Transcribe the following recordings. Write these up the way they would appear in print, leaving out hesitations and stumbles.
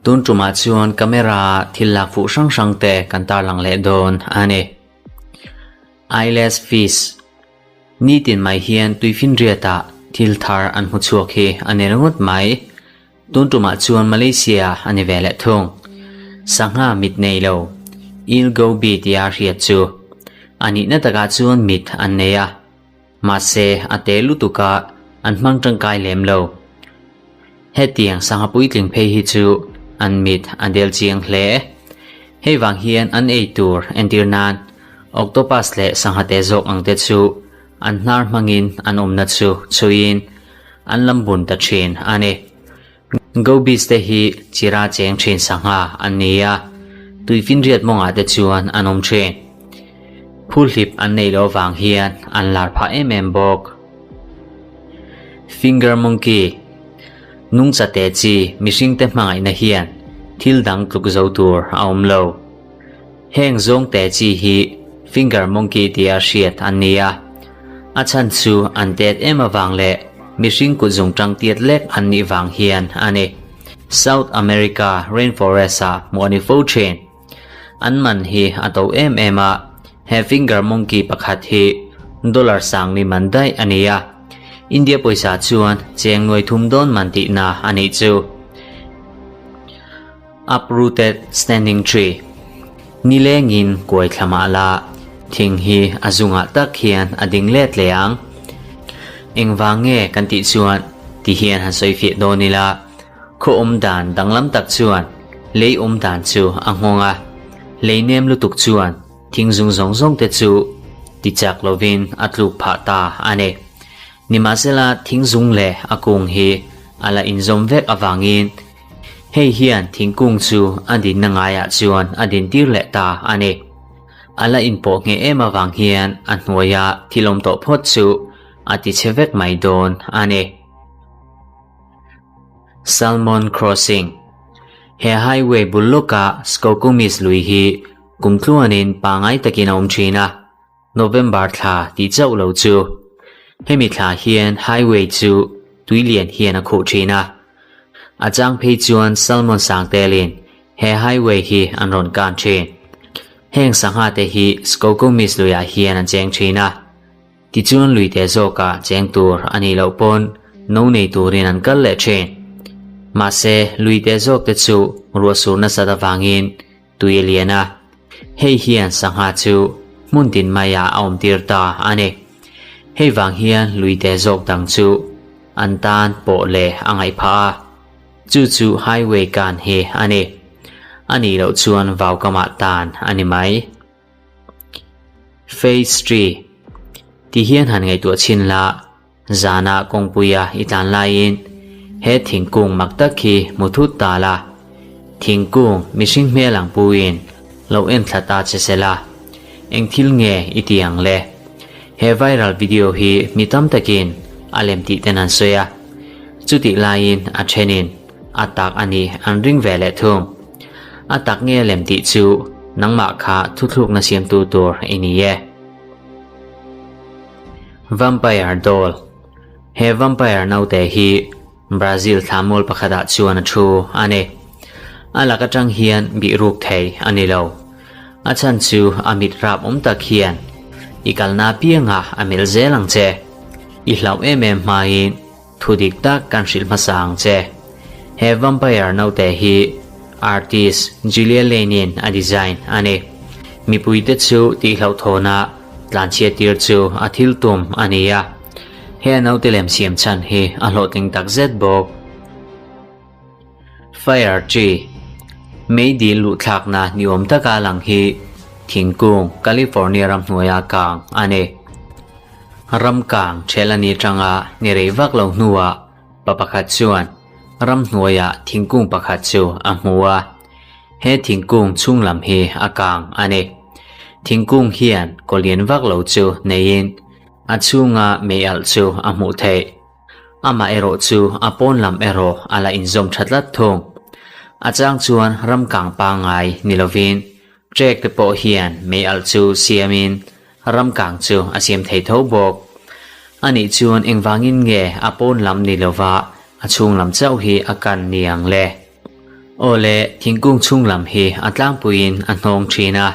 Tun tumah chuan camera thil lak fuh hrang hrang te kan tarlang leh dawn a ni. Eyeless fish Nitin mai hian tuifinriatah thil thar an hmu chhuak hi a ni ringawt mai. Tun tumah chuan Malaysia a ni ve leh thung. Sangha mit nei lo, eel goby tia hriat chu a nihna takah chuan mit an nei a. Mahse, a te lutuk a, an hmang tangkai lem lo. Hetiang sangha puitling phei hi chu an mit a del chiang hle. Hei vang hian an ei tur entir nan octopus leh sangha te zawk ang te chu an hnar hmangin an awmna chu chhuiin an lam bun ta thin a ni. Gobies te hi chira cheng thin sangha an ni a, tuifinriat mawngah te chuan an awm thin. Phuhlip an neih loh avang hian an lar phah em em bawk. Finger monkey, Nungcha te chi mihringte hmangaihna hian thil dang tluk zo tur a awm lo. Heng zawng te chi hi finger monkey tia hriat an ni a, a chhan chu an tet em avang leh mihring kut zungtang tiat lek an nih vang hian a ni. South America rainforest ah hmuh a ni fo thin. An man hi a to em em a, he finger monkey pakhat hi dollar sang ni man daih a ni a, India pawisa chuan cheng nuai thum dawn man tihna a nih chu. Uprooted standing tree Nilengin kuai thla mah la, thing hi a zungah tak hian a ding let leh ang. Engvang nge kan tih chuan ti hian han sawi fiah dawn ila, khaw awm dan danglam tak chuan lei awm dan chu a nghawng a, lei nem lutuk chuan thing zung zawng zawng te chu ti chak lovin a tluk phah ta a ni. Nimahsela thing zung leh a kung hi a la inzawm vek avangin Hei hian thingkung chu a dinna ngaiah chuan a dintir leh ta a ni. A la inpawh ngheh em avang hian a hnuaia thil awm tawh phawt chu a ti chhe vek mai dawn a ni. Salmon Crossing He highway bul lawka Skokomish lui hi kum tluanin pangai takin a awm thin a. November thla tih chauh lo chu. Hemi thla hian highway chu tui lian hian a khuh thin a. A chang phei chuan Salmon sang telin he highway hi an rawn kan thin. Heng sangha te hi Skokomish luiah hian an cheng thin a. Tichuan lui te zawkah cheng tur a nih loh pawn no nei turin an kal leh thin. Mahse lui te zawk te chu ruahsur nasat avangin Tui a lian a, hei hian sangha chu hmun tin maiah a awm tir ta a ni. Hei vang hian luite zawk dang chu an tan pawh leh a ngaih phah a, chu chu highway kan hi a ni. A nih loh chuan vaukamah tan a ni mai. Phase Tree ti hian han ngaihtuah chhin la. Zanah kawngpuia i tlan laiin he thingkung mak tak hi hmu thut ta la, thingkung mihring hmel ang puin lo en thla ta che se la, eng thil nge i ti ang le? He viral video hi mi tam takin a lem tih ten an sawi a, chutih laiin a thenin a tak a nih an ring ve leh thung. A tak nge lem tih chu nangmah kha thuthlukna siamtu tur i ni e. Vampire Doll He vampire naute hi Brazil thlamual pakhatah chuan a thu a ni. A lak atang hian bih ruk thei a ni lo. A chhan chu a mit rap awm tak hian i kalna apiangah a melh zel ang che. I hlauh em em hmain thu dik tak kan hrilh hmasa ang che. He vampire naute hi artist Julia Lane-in a design a ni. Mipuite chu tihhlauhthawna tlanchhiat tir chu a thil tum a ni a. He naute lem siam chhan hi a hlawhtling tak zet bawk. Fire tree, Meidil luhthlakna ni awm taka lang hi thingkung California ramhnuaia kang a ni. Ram kang ṭhel a ni aṭanga ni rei vak lo hnuah pa pakhat chuan ramhnuaia thingkung pakhat chu a hmu a. He thingkung chhung lam hi a kang a ni. Thingkung hian kaw lian vak lo chu neiin a chhunga mei alh chu a hmuh theih. Amah erawh chu a pawn lam erawh a la inzawm tha tlat thung. A chang chuan ram kang pangngai ni lovin trek te pawh hian mei alh chu siamin ram kang chu a siam thei tho bawk. Anih chuan engvangin nge a pawn lam ni lova a chhung lam chauh hi a kan ni ang le? Aw le, thingkung chhung lam hi a tlangpuiin a hnawng thin a,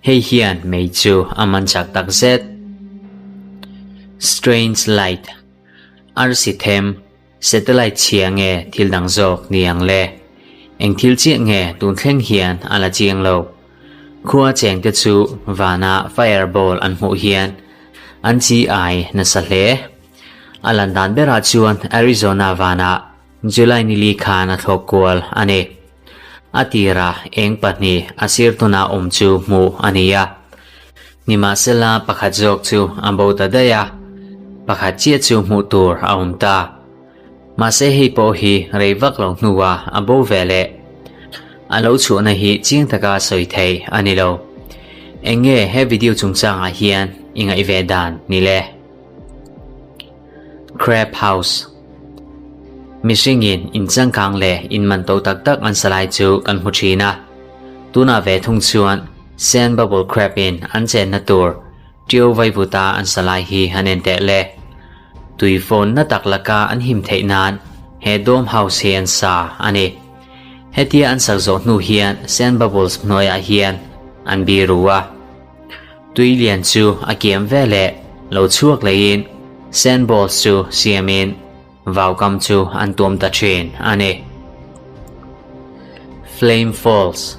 hei hian mei chu a man chak tak zet. Strange light, Arsi them, Satellite chhia nge thil dang zawk ni ang le? Eng thil chiah nge tun thleng hian a la chiang lo. Khua chengte chu vana fireball an hmuh hian an chi ai nasa hle. A lan dan berah chuan Arizona vanah July nili khan a thlawk kual a ni. A tirah eng pahnih a sir tuna awm chu hmuh a ni a. Nimahsela pakhat zawk chu a bo ta daih a, pakhat chiah chu hmuh tur a awm ta. Mahse hei pawh hi rei vak lo hnuah a bo ve leh. A lo chhuahna hi chiang taka sawi thei a ni lo. Eng nge he video chungchangah hian i ngaih ve dan ni le? Crab House Mihringin in changkang leh in man to tak tak an sa lai chu kan hmu thin a. Tunah ve thung chuan Sand Bubble Crab in an chenna tur Tio Vaivuta an sa lai hi an en teh le. Tui phone na tak laka an him theih nan he Dome House hi an sa a ni. Hetia an sak zawh hnu hian Sand Bubbles hnuaiah hian an biru a. Tui lian chu a kiam ve leh lo chhuak leiin sand balls chu siamin vaukam chu an tuam ta thin a ni. Flame Falls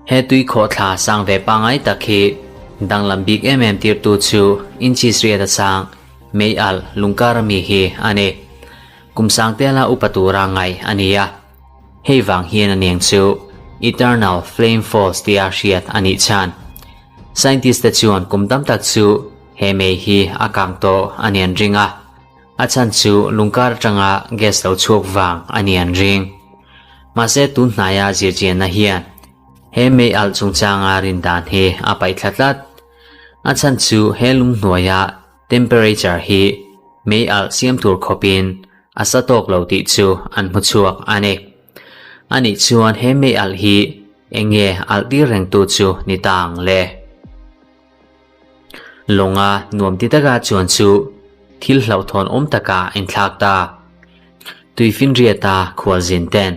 He tui khawhthla sang ve pangai tak hi danglam bik em em tirtu chu inches riat a sang mei alh lungkar ami hi a ni. Kum sang tela upa tura ngaih a ni a. Hei vang hian a niang chu Eternal Flame Falls tia hriat a nih chhan. Scientist te chuan kum tam tak chu he mei hi a kang tawh a ni an ring a, a chhan chu lungkar atanga gas lo chhuak vang a ni an ring. Mahse tun hnaia zirchianna hian he mei alh chungchanga rin dan hi a paih thla tlat. A chhan chu he lung hnuaia temperature hi mei alh siam tur khawpin A sa tawk lo tih chu an hmu chhuak a ni. Anih chuan he mei alh hi eng nge alh tir rengtu chu ni ta ang le? Lawnga nuam ti taka chuan chu thil hlauhthawn awm taka a inthlak ta. Tuifinriata khualzin ten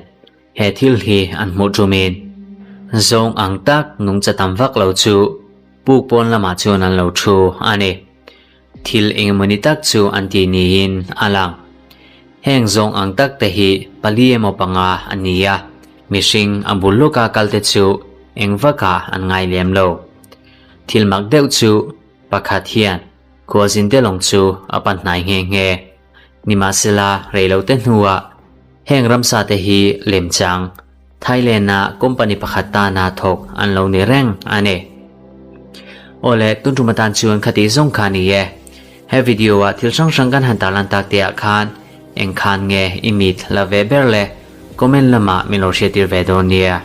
he thil hi an hmuh ṭumin zawng ang tak nungcha tam vak lo chu puk pawn lamah chuan an lo ṭhu a ni. Thil engemawni tak chu an ti niin a lang. Heng zawng ang tak te hi pali emaw panga a ni a, mihring a bul lawka kal te chu eng vakah an ngai lem lo. Thil mak deuh chu pakhat hian khualzin te lawng chu a pan hnai nghe nghe. Nimahsela reilote hnuah heng ramsa te hi lemchang Thailand-a company pakhat tana thawk an lo ni reng a ni. Awle, tun tum atan chuan khati zawng kha ni e. He video-a thil hrang hrang kan han tarlan tak te ah khan eng khan nge i mit la ve ber le comment lamah min lo hriattir ve dawn nia.